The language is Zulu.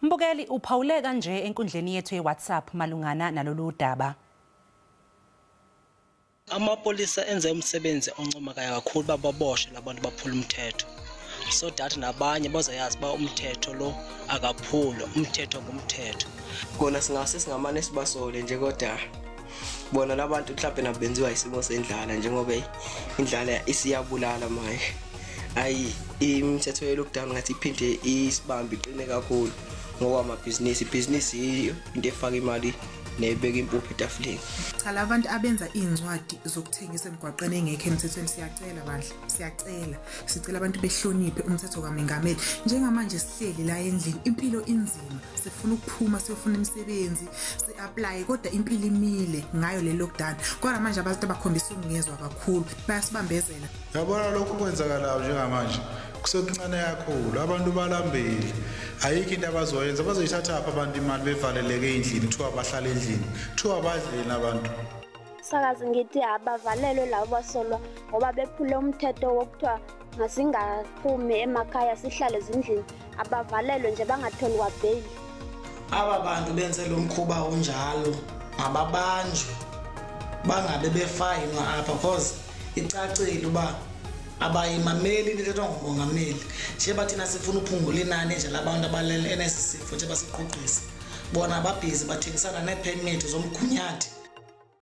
Mbukeli, uphawule kanje enkundleni yethu ye-WhatsApp malungana nalolu daba. Amapolisa enze umsebenzi oncomekayo kakhulu, bababoshe labantu baphula umthetho, so that nabanye bazoyazi uba umthetho lo akaphulwa, umthetho ngumthetho. Kona singase singamane sibasole nje, kodwa bona labantu mhlawumbe nabo benziwa isimo sendlala, njengoba indlala isiyabulala manje. Ayi, imithetho ye-lockdown ngathi iphinde isibambe iqine kakhulu, ngoba amabhizinisi, ibhizinisi yiyo into efaka imali nebeka impuphu etafuleni. Cha, labantu abenza iy'ncwadi zokuthengisa emgwaqeni engekho emthethweni, siyacela bandla, siyacela, sicela abantu behloniphe umthetho kamengameli. Njengamanje sihleli la endlini, impilo inzima, sifuna ukuphuma siyofuna imisebenzi, si-aplaye, kodwa impilo imile ngayo le lockdown. Kodwa manje abantu abakhombisa ukungezwa kakhulu, bayasibambezela. Yabona lokhu kwenzakalayo njengamanje kusekuncane kakhulu, abantu balambile, ayikho into abazoyenza. Bazoyithathaphi abantu imali bevaleleke endlini, kuthiwa bahlala endlini, kuthiwa badleni abantu? Sakazi ngithi abavalelwe labo basolwa ngoba bephule umthetho wokuthiwa masingaphumi emakhaya, sihlale ezindlini. Abavalelwe nje, bangatholi kwabheyili. Aba bantu benze lo mkhuba unjalo mababanjwe, bangabe befayinwa apha, cause icacile uba abayimameli into ethethwa ngumongameli. Njengoba thina sifuna uphungula inani nje labantu abalele enesi sifo, nje basiqhuqhisa, bona babhizi bathengisana neephemithi zomgunyathi.